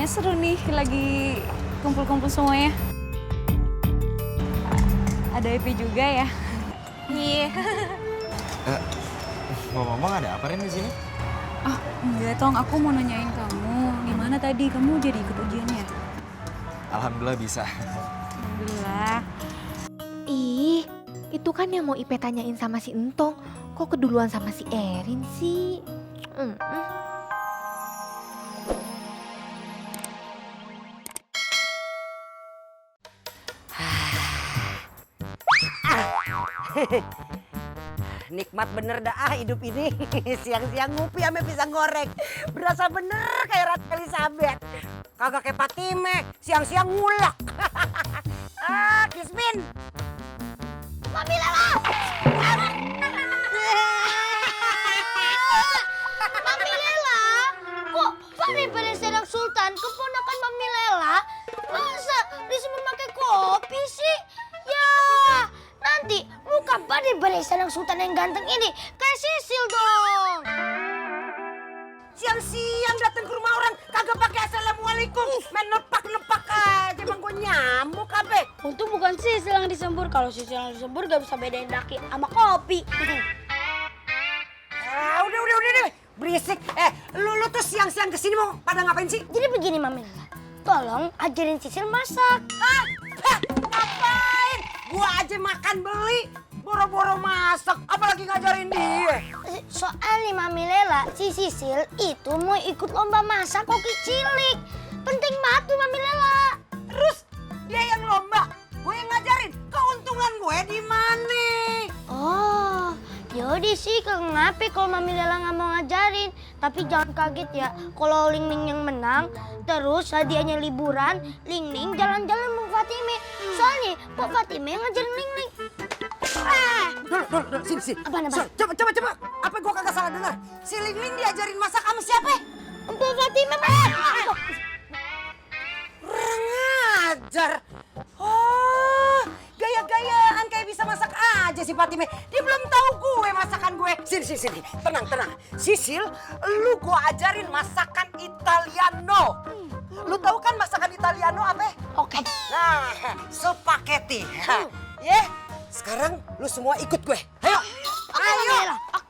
Kayaknya seru nih lagi kumpul-kumpul semuanya. Ada IP juga ya? Iya. Ngomong-ngomong ada apa Ren di sini? Ah, enggak Tong, aku mau nanyain kamu. Gimana tadi, kamu jadi ikut ujiannya? Alhamdulillah bisa. Alhamdulillah. Ih, itu kan yang mau Ipe tanyain sama si Entong. Kok keduluan sama si Erin sih? Nikmat bener dah hidup ini. Siang-siang ngopi ame pisang goreng. Berasa bener kayak Ratu Elizabeth. Kagak kayak Fatime, siang-siang ngulek. Kismin. Mami Lela. Mami Lela? Kok Fahri pada Sedang Sultan, keponakan Mami Lela? Masa disuruh pakai kopi sih? Ya, nanti muka Fahri pada Sedang Sultan yang ganteng ini kayak Sisil dong. Siang-siang datang ke rumah orang kagak pakai assalamualaikum. Main nepak-nepak aja bang gue nyamuk abe. Untung bukan Sisil yang disembur. Kalau Sisil yang disembur gak bisa bedain laki sama kopi. Udah deh. Berisik. Lu tuh siang-siang kesini mau pada ngapain sih? Jadi begini Mami Lela, tolong ajarin Sisil masak. Hah? Ngapain? Gua aja makan beli, boro-boro masak, apalagi ngajarin dia. Soalnya Mami Lela, si Sisil itu mau ikut lomba masak koki cilik. Penting banget tuh Mami Lela. Terus dia yang lomba, gue yang ngajarin. Keuntungan gue di mana? Oh, yaudah sih kenapa kalau Mami Lela nggak mau ngajarin. Tapi jangan kaget ya, kalau Ling Ling yang menang, terus hadiahnya liburan, Ling Ling jalan-jalan sama Fatime. Soalnya Pak Fatime yang ngajarin Ling Ling. Dulu, sini. Apaan? Coba. Apa gue kagak salah dengar? Si Ling Ling diajarin masak sama siapa? Pak Fatime mana? Kurang ajar. Oh, gaya-gayaan kayak bisa masak aja si Fatime. Dia belum tahu gue masakan gue. Sini. Tenang. Sisil, lu gue ajarin masakan Italiano. Lu tahu kan masakan Italiano apa? Oke. Nah, spaghetti. Ya, sekarang lu semua ikut gue. Ayo.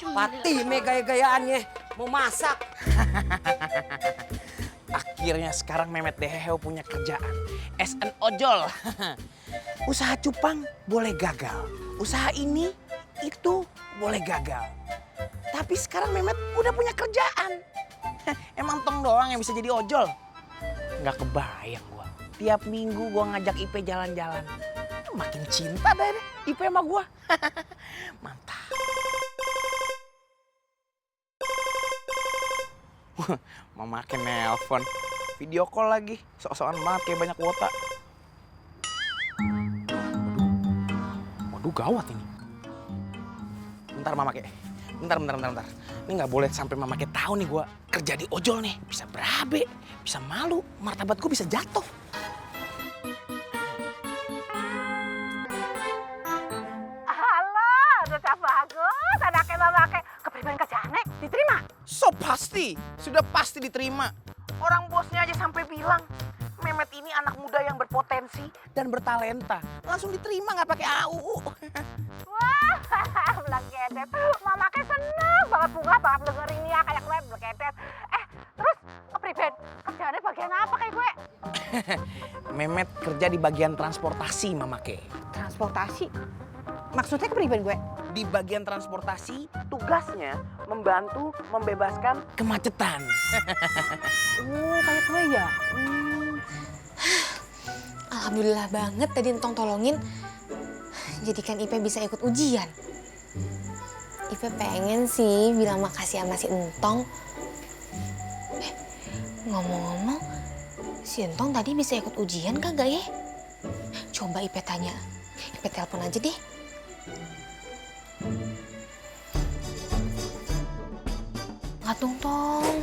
Fatime gaya-gayaannya mau masak. Akhirnya sekarang Memet Deheo punya kerjaan. As an ojol. Usaha cupang boleh gagal. Usaha ini, itu boleh gagal. Tapi sekarang Memet udah punya kerjaan. Emang Tong doang yang bisa jadi ojol? Nggak kebayang gua. Tiap minggu gua ngajak Ipe jalan-jalan. Makin cinta deh Ipe sama gua. Mantap. Mama ke nelpon, video call lagi, sok-sokan banget kayak banyak kuota. Waduh gawat ini. Bentar Mama ke, bentar. Ini nggak boleh sampai Mama ke tahu nih gua kerja di ojol nih. Bisa berabe, bisa malu, martabat gua bisa jatuh. Halo, udah bagus. Anaknya mama kayak kepribadian kerjaannya diterima. So pasti, sudah pasti diterima. Orang bosnya aja sampai bilang, Memet ini anak muda yang berpotensi dan bertalenta. Langsung diterima nggak pakai AUU. Wah, Blaketet. Mama kayak seneng banget bunga banget dengerin ya kayak gue Blaketet. Terus kepribadian kerjaannya bagian apa kayak gue? Memet kerja di bagian transportasi, Mama Ke. Transportasi? Maksudnya kepribadian gue? Di bagian transportasi, tugasnya membantu membebaskan kemacetan. Oh, kayak gue ya? Alhamdulillah banget tadi Entong tolongin. Jadikan Ipe bisa ikut ujian. Ipe pengen sih bilang makasih sama si Entong. Ngomong-ngomong, si Entong tadi bisa ikut ujian kagak ya? Coba Ipe tanya. Ipe telepon aja deh. Ngatung Tong.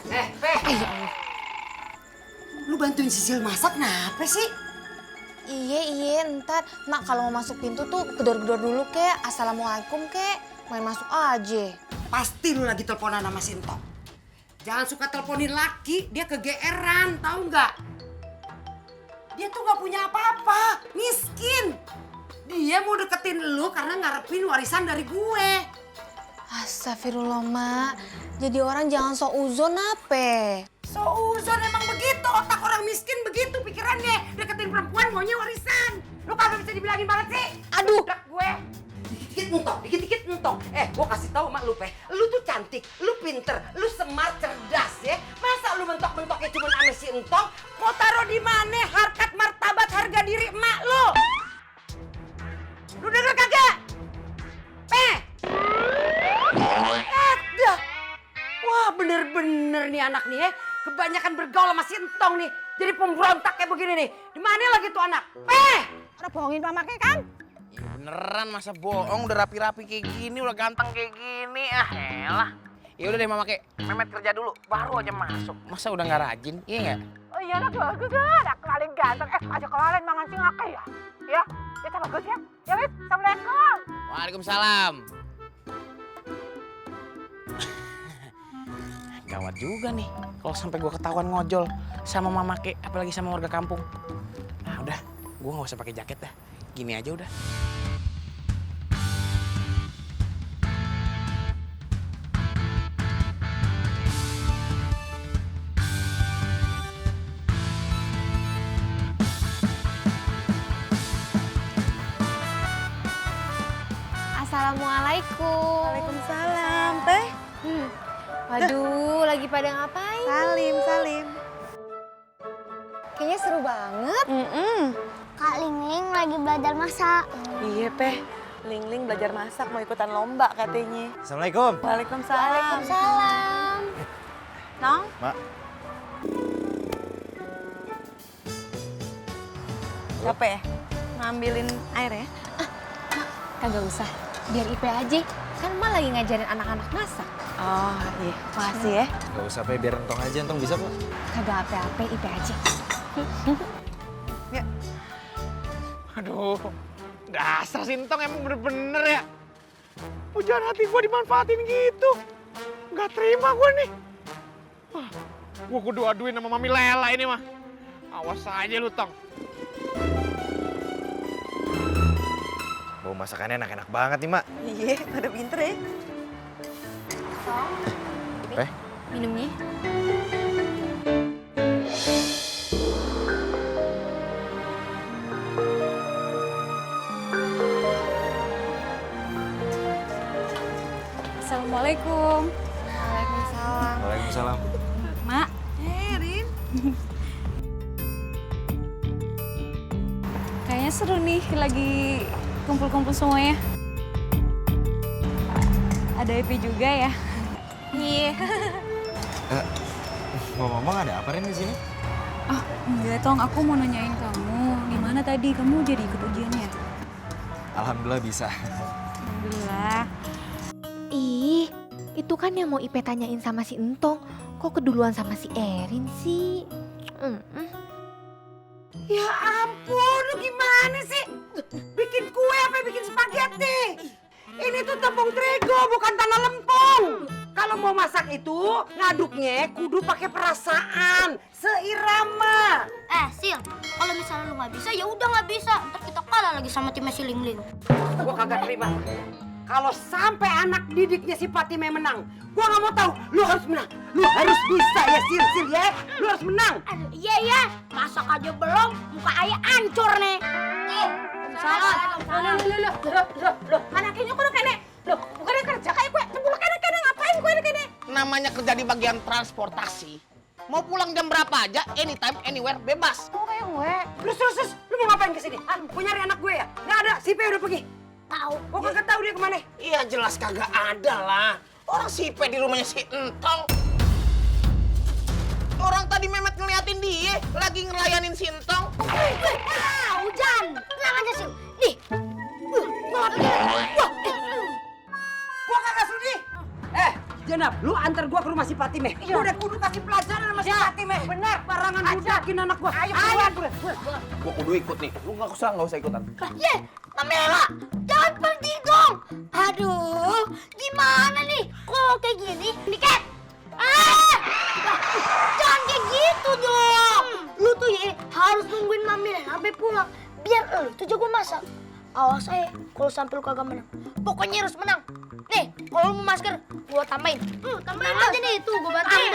Pe. Ya Allah. Lu bantuin Sisil masak kenapa sih? Iya, ntar Mak kalau mau masuk pintu tuh gedor-gedor dulu kek. Assalamualaikum kek. Main masuk aja. Pasti lu lagi teleponan sama Sinto. Jangan suka teleponin laki, dia kegeeran, tahu nggak? Dia tuh nggak punya apa-apa, miskin. Dia mau deketin lu karena ngarepin warisan dari gue. Astagfirullah, Mak. Jadi orang jangan sok uzon apa? Seuzon emang begitu, otak orang miskin begitu pikirannya. Deketin perempuan maunya warisan. Lu kagak bisa dibilangin banget sih. Aduh, dak gue. Dikit-dikit entong. Gue kasih tahu mak lu, lu tuh cantik, lu pinter, lu smart, cerdas ya. Masa lu mentok-mentoknya cuma ame si entong? Mau taruh di mana harkat martabat harga diri emak lu? Lu denger kagak? Dah. Wah, bener-bener nih anak nih ya. Kebanyakan bergaul sama si entong nih. Jadi pemberontak kayak begini nih. Di mana lagi tuh anak? Udah bohongin pamaknya kan? Ya beneran, masa bohong, udah rapi-rapi kayak gini, udah ganteng kayak gini. Ah elah. Ya udah deh Mama Ke, Memet kerja dulu, baru aja masuk. Masa udah nggak rajin? Iya nggak? Oh iya anak bagus ya, anak paling ganteng. Aja kalian mangan si ngake ya? Ya, kita bagus ya. Ya wis, assalamualaikum. Waalaikumsalam. Gawat juga nih, kalau sampai gue ketahuan ngojol sama Mama Ke, apalagi sama warga kampung. Ah udah, gue nggak usah pakai jaket dah. Gini aja udah. Assalamualaikum. Waalaikumsalam, Teh. Waduh, lagi pada ngapain? Salim. Kayaknya seru banget. Kak Lingling lagi belajar masak. Iya, Teh. Ling belajar masak mau ikutan lomba katanya. Assalamualaikum. Waalaikumsalam. Salam. Nong, Mak, siapa ya? Ngambilin air ya? Kagak usah, biar Ipe aja. Kan Emak lagi ngajarin anak-anak masak. Oh iya, makasih ya. gak usah Pe, biar entong aja, entong bisa kok. Kagak apa-apa, Ipe aja. Aduh, dasar Sintong emang bener-bener ya. Pujaan hati gue dimanfaatin gitu. Nggak terima gue nih. Wah, gue kudu aduin sama Mami Lela ini mah. Awas aja lu, Tong. Bau masakannya enak-enak banget nih, Mak. Iya, pada pinter ya. Pe, Minumnya. Assalamualaikum. Waalaikumsalam. waalaikumsalam. Mak. Rin. Kayaknya seru nih lagi kumpul-kumpul semuanya. Ada Epi juga ya? Iya. Ngomong-ngomong ada apa Rin di sini? Oh, enggak, Tong. Aku mau nanyain kamu. Gimana tadi? Kamu jadi ikut ujiannya? Alhamdulillah bisa. Alhamdulillah. Ih, itu kan yang mau Ipe tanyain sama si Entong. Kok keduluan sama si Erin sih? Ya ampun, lu gimana sih? Bikin kue apa bikin spaghetti? Ini tuh tepung terigu, bukan tanah lempung. Kalau mau masak itu ngaduknya kudu pakai perasaan, seirama. Sil, kalau misalnya lu nggak bisa, ya udah nggak bisa. Ntar kita kalah lagi sama timnya si Lingling. Gua kagak terima. Kalau sampai anak didiknya si Fatime menang, gua nggak mau tahu. Lu harus menang. Lu harus bisa ya, Sil ya. Lu harus menang. Aduh, iya. Masak aja belum, muka ayah hancur nih. Salam. Loh, anaknya kudu kene. Loh, bukan kerja kayak gue. Tunggu kene ngapain gue kene? Namanya kerja di bagian transportasi. Mau pulang jam berapa aja, anytime, anywhere, bebas. Oh, kayak gue. Terus, lu mau ngapain kesini? Mau nyari anak gue ya? Nggak ada, si Pe udah pergi. Tahu. Gue kagak tahu dia kemana. Iya jelas kagak ada lah. Orang si Pe di rumahnya si Entong. Orang tadi Memet ngeliatin dia lagi ngelayanin si Entong. Hujan. Tenang aja sih. Nih. Gua kagak sudi. Jenab, lu antar gua ke rumah si Fatime. Gua udah kudu kasih pelajaran sama si Fatime. Benar, barangan budakin anak gua. Ayo, Gua kudu ikut nih. Lu nggak usah ikutan. Ye, Mamela, jangan pergi dong. Aduh, gimana nih? Kok kayak gini? Diket. biar lo itu jago masak. Awas saya kalau sampai lu kagak menang. Pokoknya harus menang. Nih, kalau lu mau masker, gua tambahin. Tambahin aja nih, tuh gua bantuin.